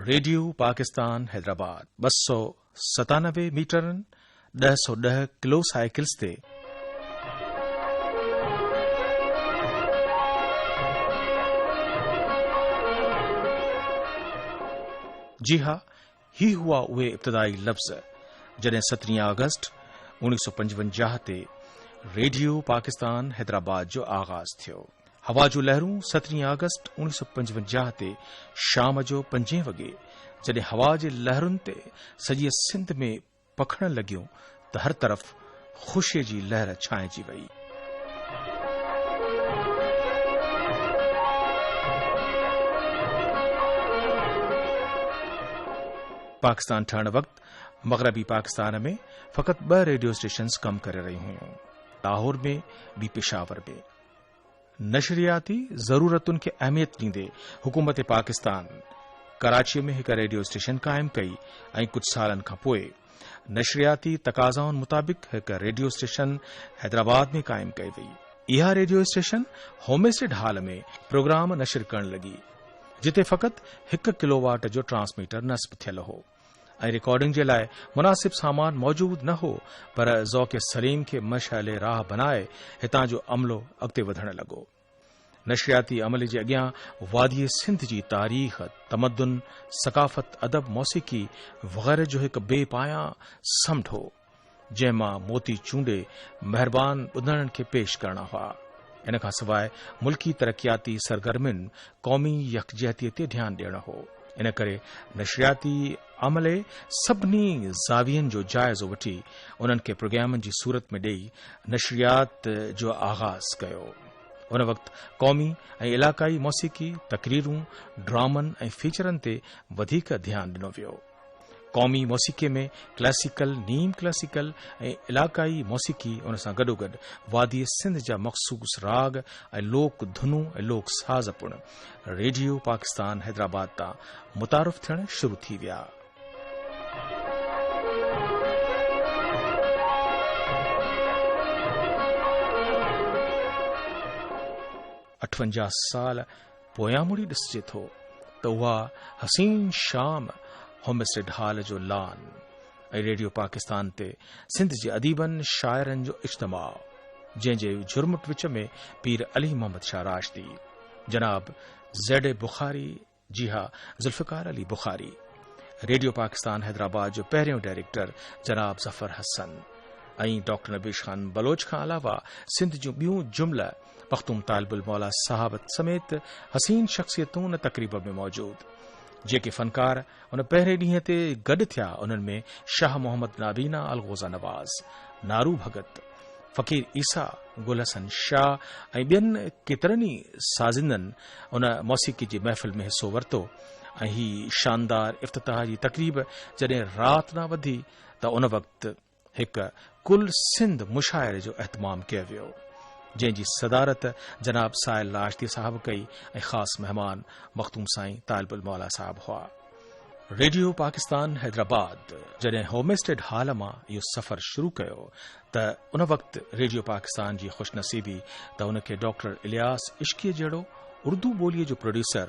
Radio Pakistan Hyderabad 297 ميٽرن 1010 kilo cycles تي جي ها هي هئا اهي ابتدائي لفظ جڏهن سترهين آگسٽ 1955 تي ريڊيو پاڪستان حيدرآباد جو آغاز ٿيو. هوا جون لهرون سترهين آگسٽ 1955 تي شام جو پنجين وڳي جڏهن هوا جي لهرن تي سڄيء سنڌ ۾ پکڙڻ لڳيون ته هر طرف خوشيء جي لهر ڇانئجي وئي. پاڪستان ٺهڻ وقت مغربي پاڪستان ۾ فقط ٻه ريڊيو اسٽيشنز ڪم ڪري رهيون هيون، لاهور ۾ ٻي پشاور ۾. نشرياتي ضرورتن کي اهميت ڏيندي حڪومت پاڪستان ڪراچيء ۾ هڪ ريڊيو اسٽيشن قائم ڪئي ۽ ڪجهه سالن کان پوء نشرياتي تقاضائن مطابق هڪ ريڊيو اسٽيشن حيدرآباد ۾ قائم ڪئي وئي. اها ريڊيو اسٽيشن هوميسٽيڊ هال ۾ پروگرام نشر ڪرڻ لڳي، جتي فقط هڪ ڪلو واٽ جو ٽرانسميٽر نصب ٿيل هو. ۽ رڪارڊنگ جي لاء مناسب سامان موجود نه هو پر ذوق سليم کي مشعل راهه بنائي هتان جو عملو اڳتي وڌڻ لڳو. نشرياتي عملي جي اڳيان واديء سنڌ جي تاريخ، تمدن، ثقافت، ادب، موسيقي وغيره جو هڪ بي پايان سمنڊ هو. جنهن مان موتي چونڊي مهربان ٻڌندڙن کي پيش ڪرڻا هئا. ان کان سواء ملڪي ترقياتي سرگرمين، قومي يڪجهتي تي ڌيان ڏيڻو هو. ان ڪري نشرياتي عملي سڀني زاوين جو جائزو وٺي انهن کي پروگرامن جي صورت ۾ ڏئي نشريات جو آغاز ڪيو. ان وقت قومي ۽ علاقائي موسيقي، تقريرون، ڊرامن ۽ فيچرن تي وڌيڪ ڌيان ڏنو ويو. قومي موسيقيء ۾ ڪلاسيڪل، نيم ڪلاسيڪل ۽ علاقائي موسيقي ان سان گڏوگڏ واديء سنڌ جا مخصوص راڳ ۽ لوڪ ڌنون ۽ لوڪ ساز پڻ ريڊيو پاڪستان حيدرآباد تان متعارف ٿيڻ شروع ٿي ويا. اٺونجاهه سال پويان مڙي ڏسجي ٿو ته اها حسين شام هومسٽيڊ هال جو لان ۽ ريڊيو پاڪستان تي سنڌ جي اديبن شاعرن جو اجتماع جنهن جي جهرمٽ وچ ۾ پير علي محمد شاهه راشدي، جناب زيڊ اي بخاري، جي ها ذوالفقار علي بخاري، ريڊيو پاڪستان حيدرآباد جو پهريون ڊائريڪٽر جناب ظفر حسن ۽ ڊاڪٽر نبيش خان بلوچ کان علاوه سنڌ جون ٻيون جمله مخدوم طالب الموليٰ صاحب سميت حسين شخصيتون ان تقريب ۾ موجود. جيڪي فنڪار ان پهرين ڏينهن تي گڏ ٿيا انهن ۾ شاهه محمد نابينا الغوزه نواز، نارو ڀڳت، فقير عيسيٰ، گل حسن شاهه ۽ ٻين ڪيترن ئي سازندن ان موسيقي جي محفل ۾ حصو ورتو ۽ هي شاندار افتتاح جي تقريب جڏهن رات ڏانهن وڌي ته ان وقت هڪ ڪل سنڌ مشاعري جو اهتمام ڪيو ويو، جنهن جي صدارت جناب سائل راشدي صاحب ڪئي ۽ خاص مهمان مخدوم سائين طالب الموليٰ صاحب هئا. ريڊيو پاڪستان حيدرآباد جڏهن هومسٽيڊ هال مان اهو سفر شروع ڪيو ته ان وقت ريڊيو پاڪستان جي خوش نصيبي ته ان کي ڊاڪٽر الياس عشقيء جهڙو اردو ٻوليء جو پروڊيوسر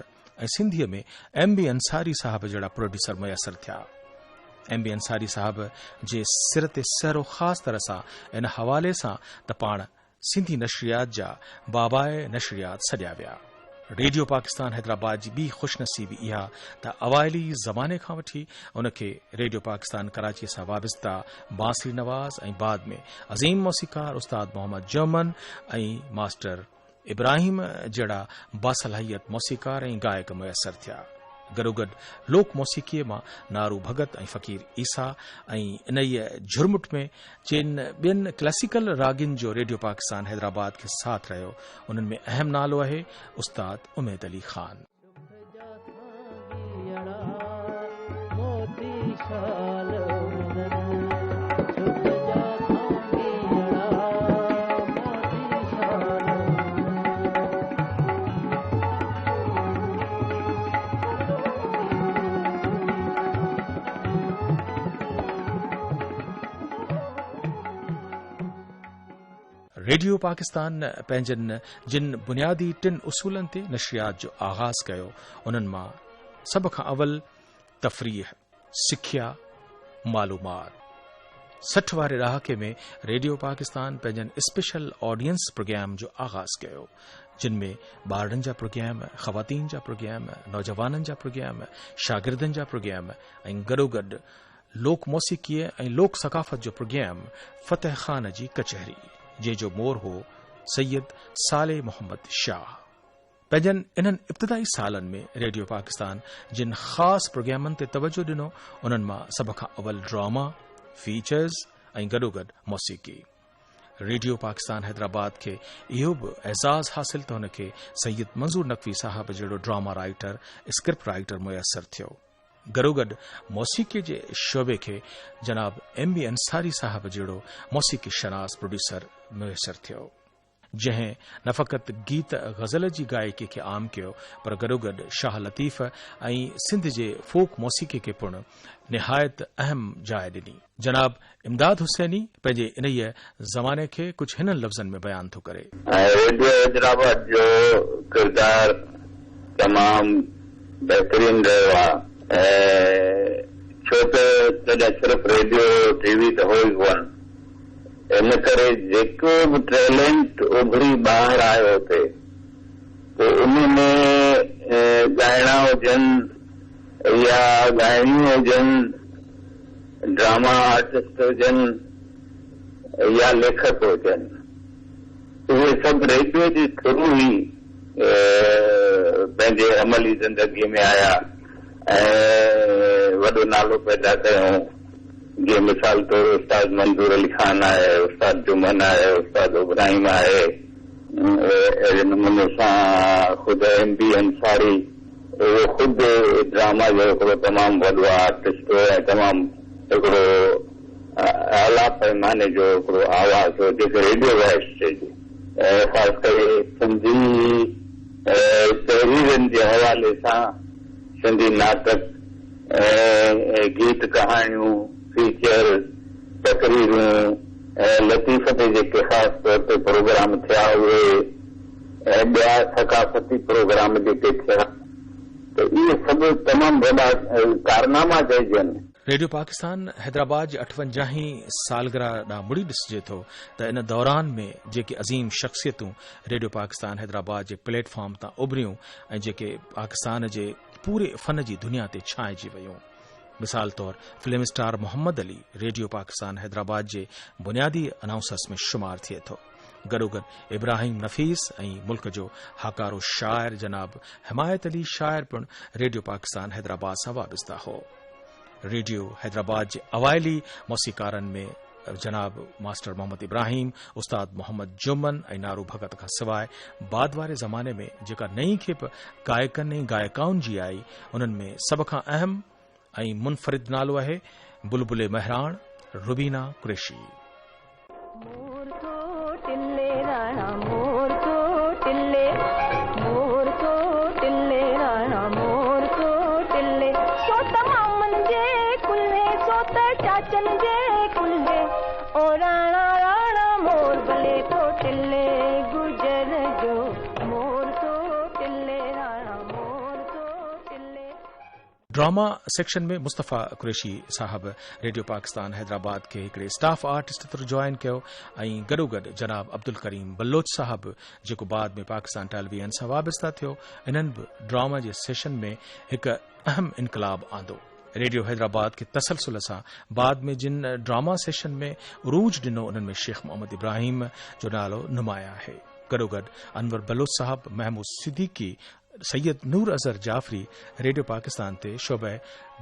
۽ سنڌيء ۾ ايم بي انصاري صاحب جهڙا پروڊيوسر ميسر ٿيا. ايم بي انصاري صاحب جي سر تي سهرو خاص طرح سان ان حوالي سان ته پاڻ سنڌي نشريات جا باباء نشريات سڏيا ويا. ريڊيو پاڪستان حيدرآباد جي ٻي خوش نصيبي اها ته اوائلي زماني کان وٺي ان کي ريڊيو پاڪستان ڪراچيء سان وابسته بانسري نواز ۽ بعد ۾ عظيم موسيقار استاد محمد جرمن ۽ ماسٽر ابراهيم جهڙا باصلاحيت موسيقار ۽ گائڪ ميسر ٿيا. گڏوگڏ لوڪ موسيقيء مان نارو ڀڳت ۽ فقير عيسيٰ ۽ انهيء جهرمٽ ۾ جن ٻين ڪلاسيڪل راڳين جو ريڊيو پاڪستان حيدرآباد کي ساٿ رهيو، انهن ۾ اهم نالو آهي استاد اميد علي خان. ريڊيو پاڪستان پنهنجن جن بنيادي ٽن اصولن تي نشريات جو آغاز ڪيو، انهن مان سڀ کان اول تفريح، سکيا، معلومات. 60 واري ڏهاڪي ۾ ريڊيو پاڪستان پنهنجن اسپيشل آڊينس پروگرام جو آغاز ڪيو، جن ۾ ٻارڙن جا پروگرام، خواتين جا پروگرام، نوجوانن جا پروگرام، شاگردن جا پروگرام ۽ گڏوگڏ لوڪ موسيقيء ۽ لوڪ ثقافت جو پروگرام فتح خان جي ڪچهري، جنهن جو مور هو سيد صالح محمد شاهه. پنهنجن انهن ابتدائي سالن ۾ ريڊيو پاڪستان جن خاص پروگرامن تي توجهه ڏنو، انهن مان سڀ کان اول ڊراما، فيچرز ۽ گڏوگڏ موسيقي. ريڊيو پاڪستان حيدرآباد کي اهو به اعزاز حاصل ته هن کي سيد منظور نقوي صاحب جهڙو ڊراما رائيٽر، اسڪرپٽ رائيٽر ميسر ٿيو. گڏوگڏ موسيقي جي شعبي کي جناب ايم بي انصاري صاحب جهڙو موسيقي شناس پروڊيوسر ميسر ٿيو. جنهن نه فقط گيت غزل جي گائيڪي کي عام ڪيو پر گڏوگڏ شاهه لطيف ۽ سنڌ جي فوڪ موسيقي کي پڻ نهايت اهم جاء ڏني. جناب امداد حسيني پنهنجي انهيء زماني کي ڪجهه هنن لفظن ۾ بيان ٿو ڪري. ريڊيو حيدرآباد جو ڪردار تمام بهترين رهيو آ ۽ ڇو ته تڏهن صرف ريڊيو هو ٽي وي ته هو ئي ڪونه. ان ڪري جيڪو به ٽيلنٽ اڀري ٻاهر آيو ٿي پوء ان ۾ ڳائڻا هجن يا ڳائڻيون هجن، ڊراما آرٽسٽ هجن يا ليکڪ هجن، اهي سڀ ريڊيو جي ٿرو ئي پنهنجي عملي زندگي ۾ آيا ۽ وڏو نالو پيدا ڪيائون. جيئن مثال طور استاد منظور علي خان آهي، استاد جمن آهي، استاد ابراهيم آهي، اهڙي نموني سان خود ايم بي انصاري اهو خود ڊراما جو هڪڙو تمام وڏو آرٽسٽ هو ۽ تمام هڪڙو اعليٰ پيماني جو هڪڙو آواز هو جيڪي ريڊيو وائس چئجي ۽ خاص ڪري سنڌي تحريرن جي حوالي سان سنڌي ناٽڪ ۽ گيت ڪهاڻيون، فيچر، تقريرون ۽ لطيف تي جيڪي خاص طور تي پروگرام ٿيا اهي ۽ ٻيا ثقافتي پروگرام جيڪي ٿيا ته اهي سڀ تمام وڏا ڪارناما چئجن. ريڊيو پاڪستان حيدرآباد جي اٺونجاهين سالگرهه ڏانهن مڙي ڏسجي ٿو ته ان دوران ۾ جيڪي عظيم شخصيتون ريڊيو پاڪستان حيدرآباد جي پليٽ فارم تان اڀريون ۽ جيڪي پاڪستان جي پوري فن جي دنيا تي ڇانئجي ويون. مثال طور film star Muhammad Ali radio Pakistan Hyderabad جي بنيادي انائونسرز ۾ شمار ٿئي ٿو. گڏوگڏ ابراهيم نفيس ۽ ملڪ جو هاڪارو شاعر جناب حمايت علي شاعر پڻ ريڊيو پاڪستان حيدرآباد سان وابسته هو. ريڊيو حيدرآباد جي اوائلي موسيقارن ۾ جناب ماسٽر محمد ابراهيم، استاد محمد جمن ۽ نارو ڀڳت کان سواء بعد واري زماني ۾ جيڪا نئين کيپ گائڪن ۽ گائڪائن جي آئي، انهن ۾ سڀ کان اهم ۽ منفرد نالو آهي بلبل مهراڻ روبينا قريشي. مور ٿو ٽلي راڻا مور ٿو ٽلي مور ٿو ٽلي راڻا مور ٿو ٽلي سو ته مامن جي ڪلهي سو ته چاچن جي ڪلهي او راڻا راڻا مور ڀلي ٿو ٽلي گجر جو مور ٿو ٽلي راڻا مور ٿو ٽلي. ڊراما سيڪشن ۾ مصطفيٰ قريشي صاحب ريڊيو پاڪستان حيدرآباد کي هڪڙي اسٽاف آرٽسٽ طور جوائن ڪيو ۽ گڏوگڏ جناب عبدالڪريم بلوچ صاحب جيڪو بعد ۾ پاڪستان ٽيليويزن سان وابسته ٿيو انهن به ڊراما جي سيشن ۾ هڪ اهم انقلاب آندو. ريڊيو حيدرآباد کي تسلسل سان بعد ۾ جن ڊراما سيشن ۾ عروج ڏنو انهن ۾ شيخ محمد ابراهيم جو نالو نمايان آهي. گڏوگڏ انور بلوچ صاحب، محمود صديقي، سيد نور اظهر جعفري ريڊيو پاڪستان تي شعبه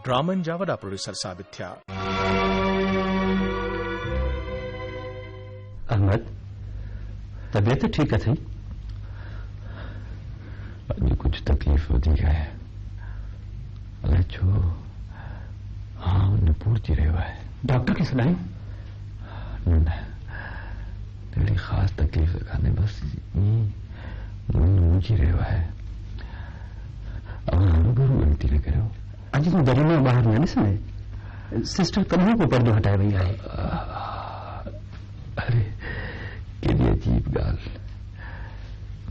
ڊرامن جا وڏا پروڊيوسر ثابت ٿيا. احمد، طبيعت ٺيڪ اٿئي؟ اڄ ڪجهه تڪليف وڌيڪ آهي. الائي ڇو هانء نپوڙجي رهيو آهي. ڊاڪٽر کي سڏايون؟ نه نه، اهڙي خاص تڪليف ته ڪانهي، بس ائين ئي من منجهي رهيو آهي. اوهان هروڀرو ڳڻتي نه ڪريو. اڄ تون دريء مان ٻاهر نه ڏسندين. سسٽر ڪڏهوڪو پردو هٽائي وئي آهي. اري ڪيڏي عجيب ڳالهه.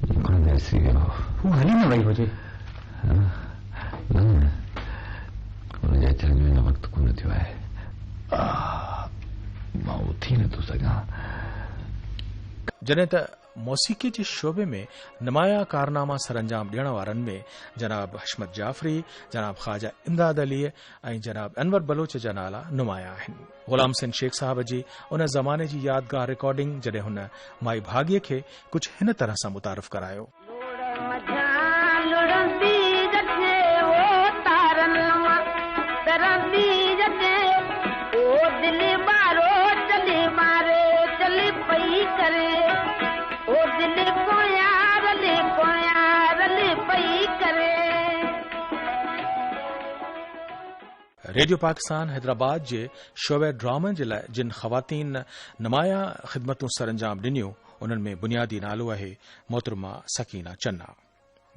مون کان ته وسري ويو هو. هوء هلي نه وئي هجي. نه نه، هن جا وقت ڪونه ٿيو آهي. آه! مان اٿي نه ٿو سگهان. جڏهن ته موسيقي جي شعبي ۾ نمايان ڪارناما سرانجام ڏيڻ وارن ۾ جناب حشمت جعفري، جناب خواجه امداد عليء ۽ جناب انور بلوچ جا نالا نمايان آهن. غلام حسين شيخ صاحب جي ان زماني جي يادگار رڪارڊنگ جڏهن هن مائي ڀاڳيء کي ڪجهه هن طرح سان متعارف ڪرايو. لوڙ منجهان لڙندي اچي او تارن مان ترندي اچي او دل ٻارو چلي ماري چلي پئي ڪري او دل پويان رلي پويان رلي پئي ڪري. ريڊيو پاڪستان حيدرآباد جي شعبه ڊرامن جي لاء جن خواتين نمايان خدمتون سرانجام ڏنيون انهن ۾ بنيادي نالو آهي محترمه سڪينه چنا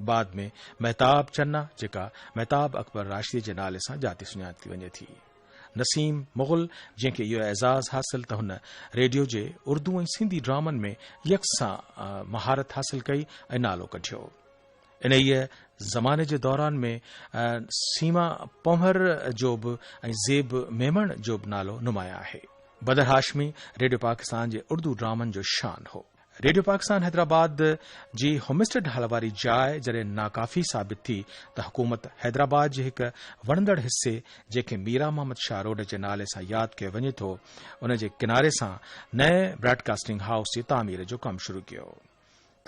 بعد ۾ مهتاب چنا جيڪا مهتاب اڪبر راشدي جي نالي سان ڄاتي سڃاتي وڃي ٿي. نسيم مغل جنهن کي اهو اعزاز حاصل ته هن ريڊيو جي اردو ۽ سنڌي ڊرامن ۾ يڪسان مهارت حاصل ڪئي ۽ نالو ڪڍيو. انهيء زماني جي دوران ۾ سيما پنهور جو به ۽ زيب ميمڻ جو به نالو نمايان آهي. بدر هاشمي ريڊيو پاڪستان جي اردو ڊرامن جو شان هو. ريڊيو پاڪستان حيدرآباد جي هومسٽيڊ هال واري جاء جڏهن ناڪافي ثابت ٿي ته حڪومت حيدرآباد جي هڪ وڻندڙ حصي جنهن کي ميران محمد شاهه روڊ جي نالي سان ياد ڪيو وڃي ٿو ان جي ڪناري سان نئين براڊڪاسٽنگ هائوس جي تعمير جو ڪم شروع ڪيو.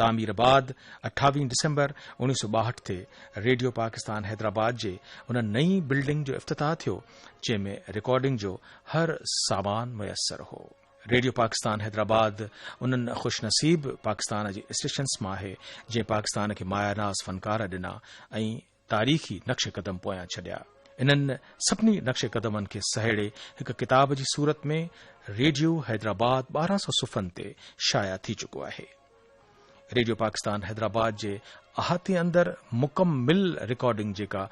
تعمير بعد اٺاويهين ڊسمبر اوڻيهه سؤ ٻاهٺ تي ريڊيو پاڪستان حيدرآباد جي ان نئين بلڊنگ جو افتتاح ٿيو جنهن ۾ رڪارڊنگ جو هر سامان ميسر هو. ريڊيو پاڪستان حيدرآباد انهن خوش نصيب پاڪستان جي اسٽيشنس مان آهي جنهن پاڪستان کي مايه ناز فنڪار ڏنا ۽ تاريخي نقش قدم پويان ڇڏيا. انهن سڀني نقش قدمن کي سهيڙي هڪ ڪتاب جي صورت ۾ ريڊيو حيدرآباد 1200 صفحن تي شايع ٿي چڪو آهي. ريڊيو پاڪستان حيدرآباد جي احاطي اندر مڪمل رڪارڊنگ جيڪا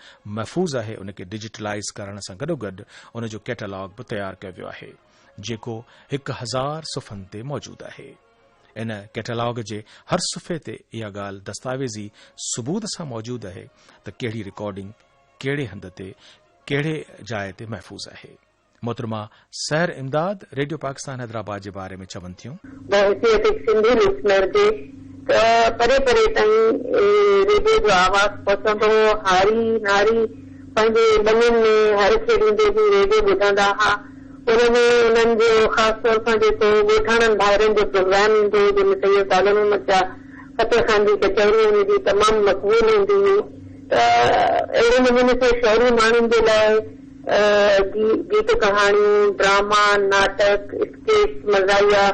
محفوظ آهي ان کي ڊجيٽلائيز ڪرڻ سان گڏوگڏ ان جو ڪيٽالاگ به تيار ڪيو ويو آهي جيڪو 1000 صفحن تي موجود آهي. ان ڪيٽالاگ جي هر صفحي تي اها ڳالهه دستاويزي ثبوت سان موجود آهي ته ڪهڙي رڪارڊنگ ڪهڙي هنڌ تي ڪهڙي جاء تي محفوظ آهي. محترمه سحر امداد ريڊيو پاڪستان حيدرآباد جي باري ۾ چون ٿيون. بحيثيت هڪ سنڌي لسنر جي ته پري پري تائين ريڊيو جو آواز پهچندو هو. هاري ناري پنهنجي ٻنين ۾ هر کيڙيندي به ريڊيو ٻڌندا ها. ان ۾ انهن جو خاص طور سان جيڪو ڳوٺاڻن ڀائرن جو پروگرام ايندو هو جنهن ۾ سيد تاج محمد شاهه فتح خان جي ڪچهري هن جي تمام مقبول هوندي هئي ته اهڙي نموني سان شهري ماڻهن جي لاء گيت ڪهاڻيون، ڊراما، ناٽڪ، اسڪيچ، مزاحيه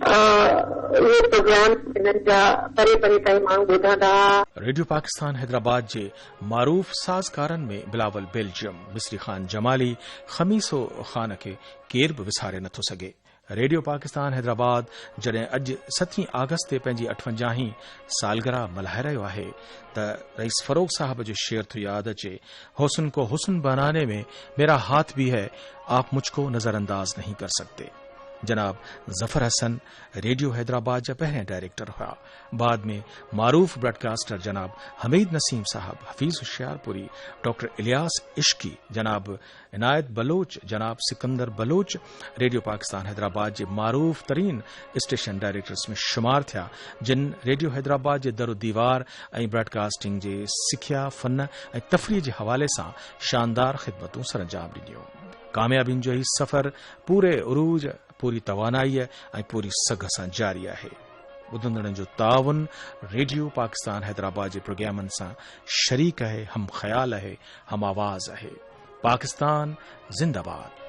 اهي پروگرام انهن جا پري پري تائين ماڻهو ٻڌندا ها. ريڊيو پاڪستان حيدرآباد جي معروف سازڪارن ۾ بلاول بيلجيم، مصري خان جمالي، خميسو خان کي ڪير به وساري نٿو سگهي. ريڊيو پاڪستان حيدرآباد جڏهن اڄ سترهين آگسٽ تي پنهنجي اٺونجاهين سالگرهه ملهائي رهيو آهي ته رئيس فروغ صاحب جو شعر ٿو ياد اچي، حسن کو حسن بناني ۾ ميرا هاٿ ڀي هي، آپ مجھ کو نظر انداز نهين ڪر سڪتي. جناب ظفر حسن ريڊيو حيدرآباد جا پهريان ڊائريڪٽر هيا. بعد ۾ معروف براڊڪاسٽر جناب حميد نسيم صاحب، حفيظ هوشيارپوري، ڊاڪٽر الياس عشقي، جناب عنايت بلوچ، جناب سڪندر بلوچ ريڊيو پاڪستان حيدرآباد جي معروف ترين اسٽيشن ڊائريڪٽرس ۾ شمار ٿيا، جن ريڊيو حيدرآباد جي در و ديوار ۽ براڊڪاسٽنگ جي سکيا، فن ۽ تفريح جي حوالي سان شاندار خدمتون سرانجام ڏنيون. ڪاميابين جو هي سفر پوري عروج، پوري توانائيء ۽ پوري سگهه سان جاري آهي. ٻڌندڙن جو تعاون ريڊيو پاڪستان حيدرآباد جي پروگرامن سان شريڪ آهي، هم خيال آهي، هم آواز آهي. پاڪستان زنده باد.